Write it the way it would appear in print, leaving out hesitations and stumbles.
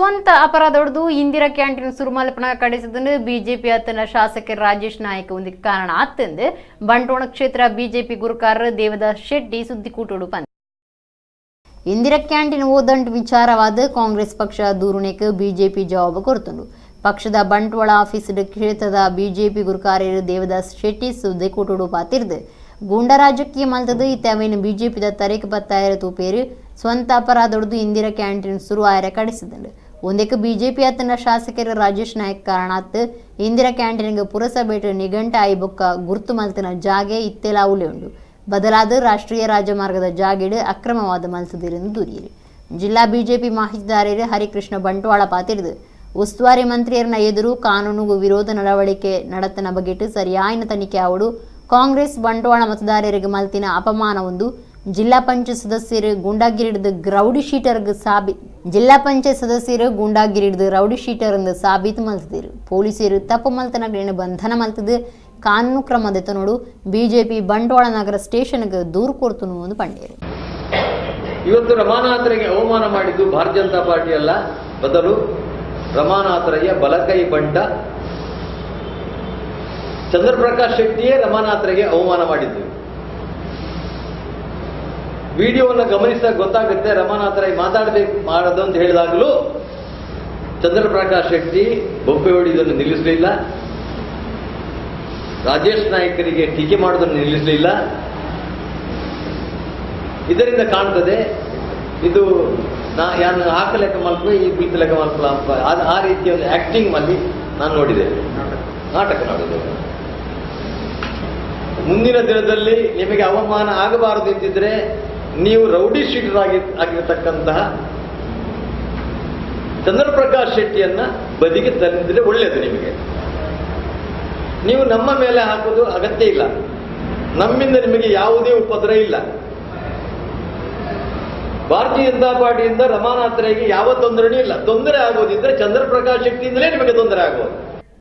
ಸ್ವಂತ ಅಪರಾಧೊಡ್ದು ಇಂದಿರಾ ಕ್ಯಾಂಟೀನ್ ಸುರುಮಲ್ಪನ ಕಡಿಸಿದನು ಬಿಜೆಪಿ ಆತನ ಶಾಸಕ ರಾಜೇಶ್ ನಾಯ್ಕ ಒಂದು ಕಾರಣ ಆತಂದು ಬಂಟ್ವಾಳ ಕ್ಷೇತ್ರ ಬಿಜೆಪಿ ಗುರುಕಾರ ದೇವದಾಸ್ ಶೆಟ್ಟಿ ಸುದ್ದಿಕೂಟೋಡು ಪಂದ. ಇಂದಿರಾ ಕ್ಯಾಂಟೀನ್ ಓದಂಟ್ ವಿಚಾರವಾದ ಕಾಂಗ್ರೆಸ್ ಪಕ್ಷ ದೂರುನೇಕ ಬಿಜೆಪಿ ಜವಾಬು ಕೊರ್ತುಂಡು. ಪಕ್ಷದ ಬಂಟ್ವಾಳ ಆಫೀಸ್ ಕ್ಷೇತ್ರದ ಬಿಜೆಪಿ ಗುರುಕಾರ್ಯರು ದೇವದಾಸ್ ಶೆಟ್ಟಿ ಸುದ್ದಿಕೂಟೋಡು ಪಾತಿರ್ದು ಗೂಂಡಾ ರಾಜಕೀಯ ಮಲ್ತದು ಇತ್ತವೇನು ಬಿಜೆಪಿದ ತರೇಕ್ ಬತ್ತಾಯರ ತೂಪೇರು ಸ್ವಂತ ಅಪರಾಧೊಡ್ದು ಇಂದಿರಾ ಕ್ಯಾಂಟೀನ್ ಸುರು ಆಯರ ಕಡಿಸಿದಂಡು. ಒಂದಕ್ಕೆ ಬಿಜೆಪಿ ಆತನ ಶಾಸಕರು ರಾಜೇಶ್ ನಾಯ್ಕ್ ಕಾರಣಾತ್ ಇಂದಿರಾ ಕ್ಯಾಂಟೀನ್ಗೆ ಪುರಸಭೆ ನಿಘಂಟ ಆಯಿ ಬೊಕ್ಕ ಗುರ್ತು ಮಲ್ತನ ಜಾಗೆ ಇತ್ತೆಲ ಉಲೆ ಉಂಡು. ಬದಲಾದ ರಾಷ್ಟ್ರೀಯ ರಾಜಮಾರ್ಗದ ಜಾಗೆಡು ಅಕ್ರಮವಾದ ಮಲ್ತದಿರೆಂದು ದೂರಿಯರು. ಜಿಲ್ಲಾ ಬಿಜೆಪಿ ಮಾಹಿತಿದಾರರು ಹರಿಕೃಷ್ಣ ಬಂಟ್ವಾಳ ಪಾತಿರಿದು ಉಸ್ತುವಾರಿ ಮಂತ್ರಿಯರನ್ನ ಎದುರು ಕಾನೂನುಗೂ ವಿರೋಧ ನಡವಳಿಕೆ ನಡತನ ಬಗೆಟ್ ಸರಿಯಾಯಿನ ತನಿಖೆ ಆವಡು ಕಾಂಗ್ರೆಸ್ ಬಂಟ್ವಾಳ ಮತದಾರರಿಗೆ ಮಲ್ತಿನ ಅಪಮಾನ ಒಂದು ಜಿಲ್ಲಾ ಪಂಚಾಯತ್ ಸದಸ್ಯರು ಗೂಂಡಾಗಿರಿಡಿದ ರೌಡಿ ಶೀಟರ್ಗೆ ಸಾಬಿ ಜಿಲ್ಲಾ ಪಂಚಾಯತ್ ಸದಸ್ಯರು ಗೂಂಡಾಗಿರಿಡಿದ ರೌಡಿ ಶೀಟರ್ ಎಂದು ಸಾಬೀತು ಮಲ್ತಿದ್ರು. ಪೊಲೀಸರು ತಪ್ಪು ಮಲ್ತನಗಳನ್ನು ಬಂಧನ ಮಲ್ತದು ಕಾನೂನು ಕ್ರಮ ನೋಡು ಬಿಜೆಪಿ ಬಂಟ್ವಾಳ ನಗರ ಸ್ಟೇಷನ್ಗೆ ದೂರು ಕೊಡ್ತನು ಎಂದು ಪಂಡೇರು. ಇವತ್ತು ರಮಾನಾಥರಿಗೆ ಅವಮಾನ ಮಾಡಿದ್ದು ಭಾರತೀಯ ಜನತಾ ಪಾರ್ಟಿ ಅಲ್ಲ, ಬದಲು ರಮಾನಾಥರಯ್ಯ ಬಲಕೈ ಬಂಟ ಚಂದ್ರಪ್ರಕಾಶ್ ಶೆಟ್ಟಿಯೇ ರಮಾನಾಥರಿಗೆ ಅವಮಾನ ಮಾಡಿದ್ದು. ವಿಡಿಯೋವನ್ನು ಗಮನಿಸಿದಾಗ ಗೊತ್ತಾಗುತ್ತೆ, ರಮಾನಾಥರೈ ಮಾತಾಡಬೇಕು ಮಾಡೋದು ಅಂತ ಹೇಳಿದಾಗಲೂ ಚಂದ್ರಪ್ರಕಾಶ್ ಶೆಟ್ಟಿ ಬೊಬ್ಬೆ ಹೊಡೆಯುವುದನ್ನು ನಿಲ್ಲಿಸಲಿಲ್ಲ, ರಾಜೇಶ್ ನಾಯ್ಕರಿಗೆ ಟೀಕೆ ಮಾಡೋದನ್ನು ನಿಲ್ಲಿಸಲಿಲ್ಲ. ಇದರಿಂದ ಕಾಣ್ತದೆ ಇದು ಯಾರು ಹಾಕಲೆಕ್ಕ ಮಲ್ಪ ಈ ಬೀತ ಲೆಕ್ಕ ಮಲ್ಪ ಆ ರೀತಿಯ ಒಂದು ಆಕ್ಟಿಂಗ್ ಅಲ್ಲಿ ನಾನು ನೋಡಿದ್ದೇನೆ, ನಾಟಕ ನೋಡಿದ್ದೇನೆ. ಮುಂದಿನ ದಿನದಲ್ಲಿ ನಿಮಗೆ ಅವಮಾನ ಆಗಬಾರದು ಅಂತಿದ್ರೆ ನೀವು ರೌಡಿ ಶೀಟರ್ ಆಗಿರತಕ್ಕಂತಹ ಚಂದ್ರಪ್ರಕಾಶ್ ಶೆಟ್ಟಿಯನ್ನ ಬದಿಗೆ ತಂದಿದ್ರೆ ಒಳ್ಳೆಯದು ನಿಮಗೆ. ನೀವು ನಮ್ಮ ಮೇಲೆ ಹಾಕೋದು ಅಗತ್ಯ ಇಲ್ಲ, ನಮ್ಮಿಂದ ನಿಮಗೆ ಯಾವುದೇ ಉಪದ್ರ ಇಲ್ಲ. ಭಾರತೀಯ ಜನತಾ ಪಾರ್ಟಿಯಿಂದ ರಮಾನಾಥರಿಗೆ ಯಾವ ತೊಂದರೆಯೂ ಇಲ್ಲ. ತೊಂದರೆ ಆಗೋದಿದ್ರೆ ಚಂದ್ರಪ್ರಕಾಶ್ ಶೆಟ್ಟಿಯಿಂದಲೇ ನಿಮಗೆ ತೊಂದರೆ ಆಗೋದು.